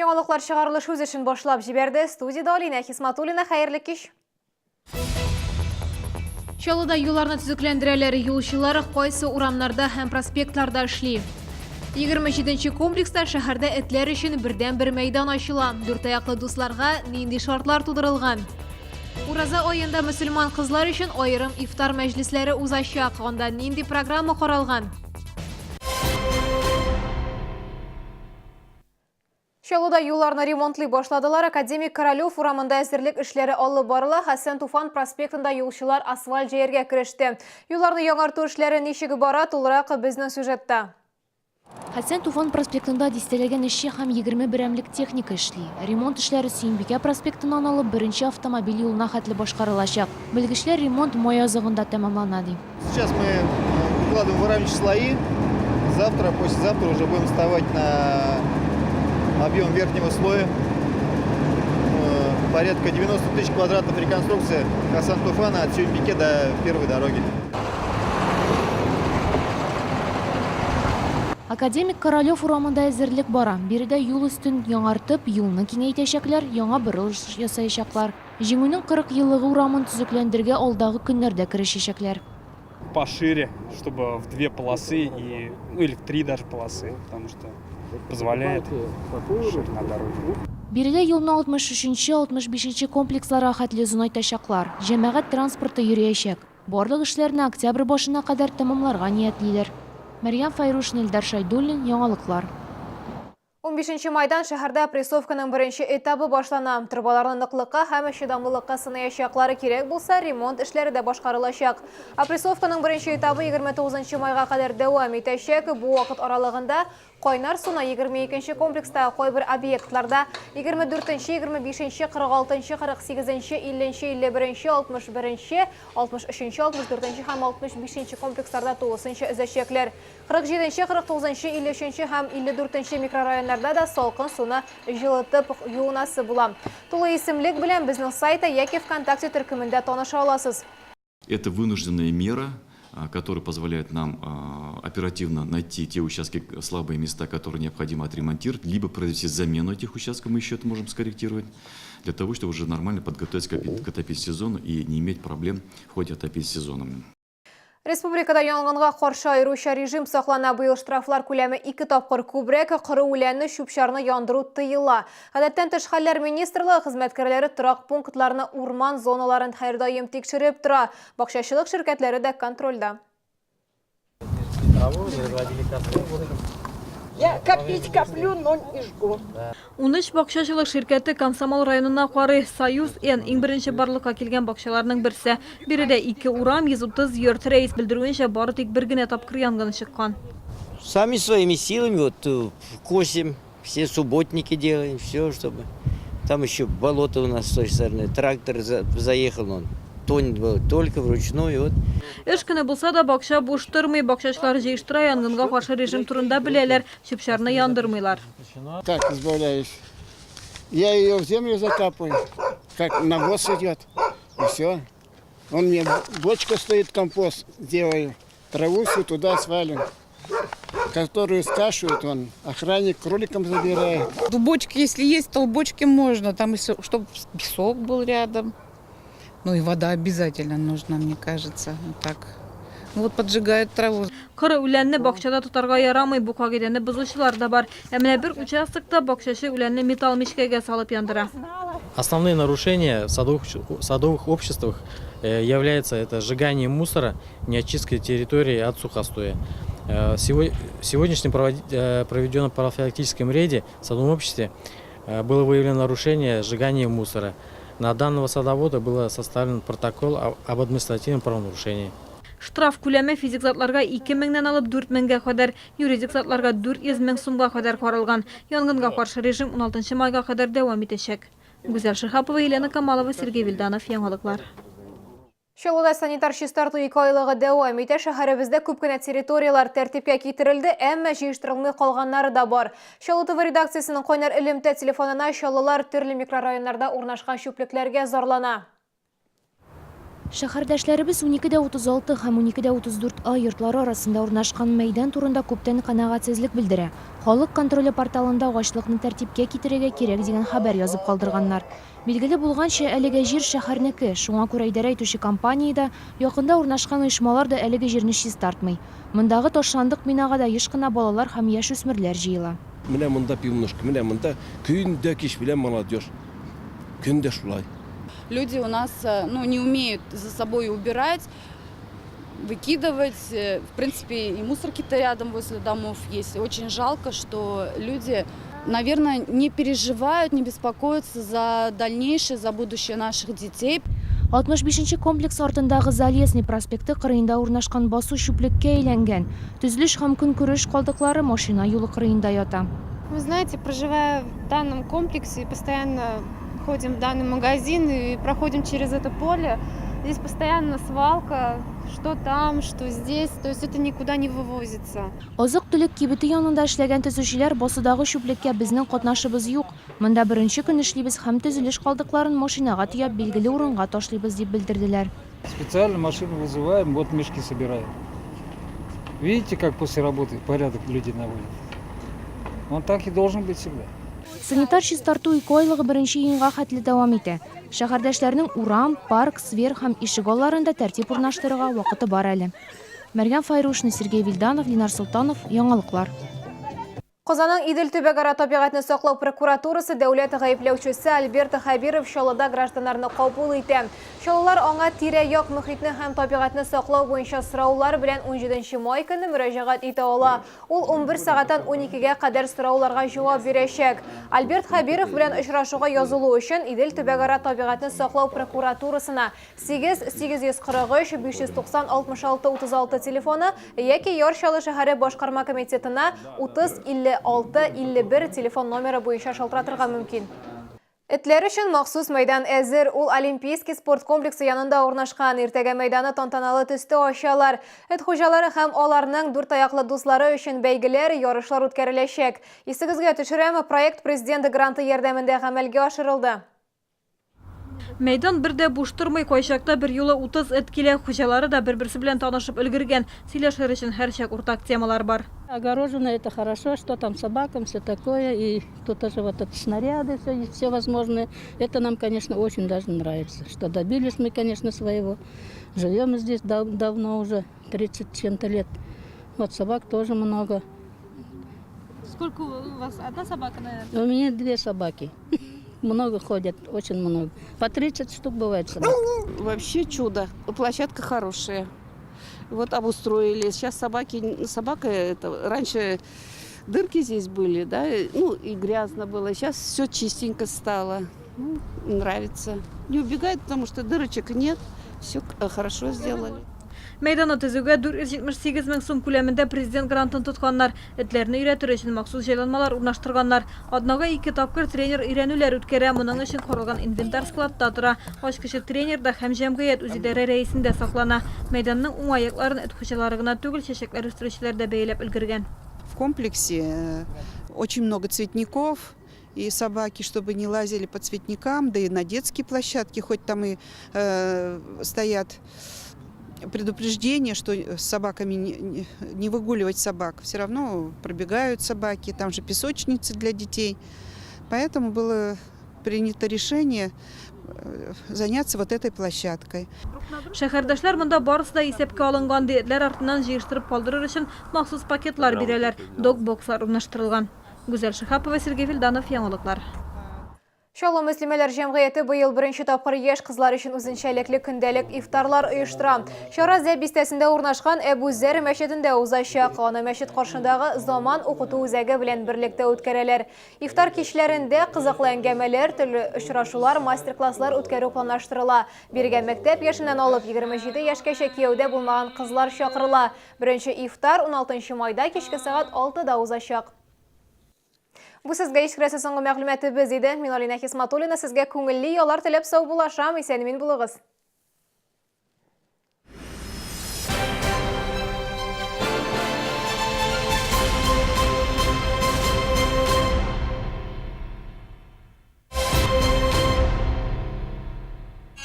Яңалыклар чыгарылыш үз эшен башлап җибәрде. Студиядә Алинә Хисматуллина. Хәерле кич. Чаллыда юлларны төзекләндерәләр. Юлчылар кайсы урамнарда һәм проспектларда эшли? 27 комплекста шәһәрдә этләр өчен бердән-бер мәйдан ачыла. Дүртаяклы дусларга нинди шартлар тудырылган? Ураза аенда мөселман кызлар өчен аерым ифтар мәҗлесләре узачак. Анда нинди программа каралган? Чаллыда юлларны ремонтлый башладылар. Академик Королев урамында әзерлек эшләре алып барыла. Хәсән Туфан проспектында юлчылар асфальт җәяргә кереште. Юлларны яңарту эшләре ничек бара, тулырак безнең сюжетта. Хәсән Туфан проспектында дистәләгән эшче һәм 20 берәмлек техника эшли. Ремонт эшләре Сөембикә проспектыннан алып беренче автомобиль юлына хәтле башкарылачак. Белгечләр ремонт май азагында тәмамлана, ди. Сейчас мы э, укладываем выравнивающие слои. Завтра, послезавтра уже будем вставать на объем верхнего слоя. Э, порядка 90 тысяч квадратов реконструкции Хасан Туфана от Сюмбике до первой дороги. Академик Королев урамында әзерлек бара. Биредә юл өстен яңартып, юлны киңәйтәчәкләр, яңа борылыш ясаячаклар. Җиңүнең 40 еллыгы урамын төзекләндерергә алдагы көннәрдә керешәчәкләр. Пошире, чтобы в две полосы и, ну, или в три даже полосы, потому что позволяет ширина дороги. Биредә юлны 63 нче, 65 нче комплексларга хәтле озынайтачаклар. Җәмәгать транспорты йөриячәк. Барлык эшләрне октябрь башына кадәр тәмамларга ниятлиләр. Мәрьям Фәйрушина, Илдар Шәйдуллин, Яңалыклар. Унбишенче майдан шәһәрдә прессовканың беренче этабы башлана. Торбаларны ныклыкка һәм чыдамлылыкка сынаячаклар, кирәк булса, ремонт эшләре дә башкарылачак. Опрессовканың беренче этабы 29 майга кадәр дәвам итәчәк. Бу вакыт аралыгында кайнар суны 22 нче комплекстагы кайбер объектларда, 24 нче, 25 нче, 46 нчы, 48 нче, 50 нче, 51 нче, 61 нче, 63 нче, 64 нче һәм 65 нче комплексларда тулысынча өзәчәкләр. 47 нче, 49 нчы, 53 нче һәм 54 нче микрорайоннарда да салкын суны җылытып юынасы була. Тулы исемлек белән безнең сайта яки ВКонтакте төркемендә таныша аласыз. Это вынужденная мера, которая позволяет нам оперативно найти те участки, слабые места, которые необходимо отремонтировать, либо провести замену этих участков, мы еще это можем скорректировать, для того, чтобы уже нормально подготовиться к отопительному сезону и не иметь проблем в ходе отопительного сезона. Республикада янгынга каршы аеруча режим саклана. Быел штрафлар күләме ике тапкыр күбрәк, коры үләнне, чүп-чарны яндыру тыела. Гадәттән тыш хәлләр министрлыгы хезмәткәрләре торак пунктларны, урман зоналарын һәрдаим тикшереп тора. Бакчачылык ширкәтләре дә контрольдә. Я копить коплю, но не жгу. Унөч бакчачылык ширкәте Комсомол районына карый. Союз-Н, иң беренче барлыкка килгән бакчаларның берсе. Биредә ике урам, 130 йорт. Рәис белдерүенчә, бары тик бер генә тапкыр янгын чыккан. Сами своими силами вот косим, все субботники делаем, все, чтобы... Там еще болото у нас с той стороны, трактор заехал, он тонет был, только вручную. Вот. Эш көне булса да, бакча буш тормый. Бакчачылар җыештыра, янгынга каршы режим турында беләләр, чүп-чарны яндырмыйлар. Как избавляюсь? Я ее в землю закапываю, как навоз идет, и все. Он мне бочка стоит, компост делаю, траву всю туда свалим, которую скашивают, он охранник кроликам забирает. В бочке, если есть, то в бочке можно, там, чтобы песок был рядом. Ну и вода обязательно нужна, мне кажется, вот так. Ну вот поджигают траву. Коры үләнне бакчада тотарга ярамый, бу кагыйдәне бозучылар да бар. Ә менә бер участокта бакчачы үләнне металл мичкәгә салып яндыра. Основные нарушения в садовых, садовых обществах э, является это сжигание мусора, неочистка территории от сухостоя. Э, в сегодняшнем э, проведенном профилактическом рейде в садовом обществе было выявлено нарушение сжигания мусора. На данного садовода было составлен протокол об административном правонарушении. Штраф күләме физик затларга 2 меңнән алып 4 меңгә кадәр, юридик затларга 400 мең сумга кадәр каралган. Янгынга каршы режим 16 майга кадәр дәвам итәчәк. Гүзәл Шиһапова, Елена Камалова, Сергей Вильданов, Яңалыклар. Чаллыда санитар чистарту икеайлыгы дәвам итә. Шәһәребездә күп кенә территорияләр тәртипкә китерелде, әмма җыештырылмый калганнары да бар. Чаллы ТВ редакциясенең кайнар элемтә телефонына чаллылар төрле микрорайоннарда урнашкан чүплекләргә зарлана. Шәһәрдәшләребез 12 дә 36 һәм 12 дә 34 А йортлары арасында урнашкан мәйдан турында күптән канәгатьсезлек белдерә. Халык контроле порталында агачлыкны тәртипкә китерергә кирәк дигән хәбәр язып калдырганнар. Билгеле булганча, әлегә җир шәһәрнеке, шуңа күрә идарә итүче компания дә, якында урнашкан оешмалар да әлеге җирне чистартмый. Мондагы ташландык бинага да еш кына балалар һәм яшүсмерләр җыела. Менә монда пивнушка, менә монда көн дә кич белән молодежь. Көн дә шулай. Люди у нас ну, не умеют за собой убирать, выкидывать. В принципе, и мусорки-то рядом возле домов есть. Очень жалко, что люди, наверное, не переживают, не беспокоятся за дальнейшее, за будущее наших детей. 65 нче комплекс артындагы Залесный проспекты кырыенда урнашкан басу чүплеккә әйләнгән. Төзелеш һәм көнкүреш калдыклары машина юлы кырыенда ята. Вы знаете, проживая в данном комплексе, постоянно ходим в данный магазин и проходим через это поле. Здесь постоянно свалка, что там, что здесь, то есть это никуда не вывозится. Азык-төлек кибете янында эшләгән төзүчеләр басудагы чүплеккә безнең катнашыбыз юк. Монда беренче көн эшлибез һәм төзелеш калдыкларын машинага төяп билгеле урынга ташлыйбыз дип белдерделәр. Специально машину вызываем, вот мешки собираем. Видите, как после работы порядок люди наводят? Он так и должен быть всегда. Санитар чистарту 2 айлыгы 1 июньгә хәтле дәвам итә. Шәһәрдәшләрнең урам, парк, сквер һәм ишек алларында тәртип урнаштырырга вакыты бар әле. Мәргән Файрушна, Сергей Вильданов, Ленар Солтанов, Яңалыклар. Казанның Идел төбәкара табигатьне саклау прокуратурасы дәүләт гаепләүчесе Альберт Хәбиров Чаллыда гражданнарны кабул итә. Чаллылар аңа тирә-як мөхитне һәм табигатьне саклау буенча сораулар белән 17 май көнне мөрәҗәгать итә ала. Ул 11 сәгатьтән 12гә кадәр сорауларга җавап бирәчәк. Альберт Хәбиров белән очрашуга язылу өчен Идел төбәкара табигатьне саклау прокуратурасына 8 843 590 66 36 телефоны яки Яр Чаллы шәһәре башкарма комитетына 30 56 51 телефон номеры буенча шалтыратырга мөмкин. Этләр өчен махсус мәйдан әзер. Ул Олимпийский спорт комплексы янында урнашкан. Иртәгә мәйданны тантаналы төстә ачалар. Эт хуҗалары һәм аларның дүрт аяклы дуслары өчен бәйгеләр, ярышлар үткәреләчәк. Исегезгә төшерәм, проект президент гранты ярдәмендә гамәлгә ашырылды. Мәйдан бер дә буш тормый, кайчакта бер юлы 30 эт килә, хуҗалары да бер-берсе белән танышып өлгергән. Сөйләшер өчен һәрчак уртак темалар бар. Огорожено это хорошо, что там собакам, все такое, и тут тоже вот это снаряды, все, все возможные. Это нам, конечно, очень даже нравится, что добились мы, конечно, своего. Живем здесь давно уже, 30 с чем-то лет. Вот собак тоже много. Сколько у вас? Одна собака, наверное? У меня две собаки. Много ходят, очень много. По 30 штук бывает собак. Вообще чудо. Площадка хорошая. Вот обустроили. Сейчас собаки, собака это раньше дырки здесь были, да, ну и грязно было. Сейчас все чистенько стало. Ну, нравится. Не убегает, потому что дырочек нет. Все хорошо сделали. Мәйданны төзүгә 478 мең сум күләмендә президент грантын тотканнар. Этләрне өйрәтер өчен махсус җайланмалар урнаштырганнар. Атнага ике тапкыр тренер өйрәнүләр үткәрә. Моның өчен корылган инвентарь складта тора. Ачкычы тренерда һәм җәмгыять үзидарә рәисендә саклана. Мәйданның уңай якларын эт хуҗалары гына түгел, чәчәкләр үстерүчеләр дә бәяләп өлгергән. В комплексе очень много цветников, и собаки, чтобы не лазили по цветникам, да и на детские площадки, хоть там и стоят предупреждение, что с собаками не выгуливать собак. Все равно пробегают собаки, там же песочницы для детей. Поэтому было принято решение заняться вот этой площадкой. Шәһәрдәшләр монда барысы да исәпкә алынган ди. Этләр артыннан җыештырып калдырыр өчен махсус пакетлар бирәләр. Дог-бокслар урнаштырылган. Гүзәл Шиһапова, Сергей Вильданов, Яңалыклар. Чаллы мөслимәләр җәмгыяте быел беренче тапкыр яшь кызлар өчен үзенчәлекле көндәлек ифтарлар оештыра. Чара Зәй бистәсендә урнашкан Әбу Зәр мәчетендә узачак. Аны мәчет каршындагы Заман укыту үзәге белән берлектә үткәрәләр. Ифтар кичләрендә кызыклы әңгәмәләр, төрле очрашулар, мастер-класслар үткәрү планлаштырыла. Бирегә мәктәп яшеннән алып 27 яшькәчә кияүдә булмаган кызлар чакырыла. Беренче ифтар 16 майда кичке сәгать 6да узачак. Бу сезгә ишкерәсе соңгы мәгълүматыбыз иде. Мин Алина Хисматуллина сезгә күңелле яллар теләп саубуллашам. Исән-имин булыгыз.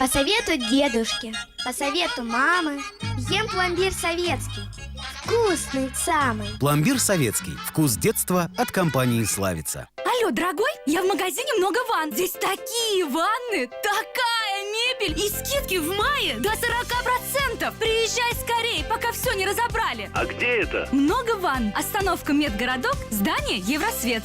По совету дедушки, по совету мамы, ем пломбир советский. Вкусный самый. Пломбир советский. Вкус детства от компании «Славица». Алло, дорогой, я в магазине «Много ванн». Здесь такие ванны, такая мебель и скидки в мае до 40%. Приезжай скорее, пока все не разобрали. А где это? «Много ванн». Остановка «Медгородок», здание «Евросвет».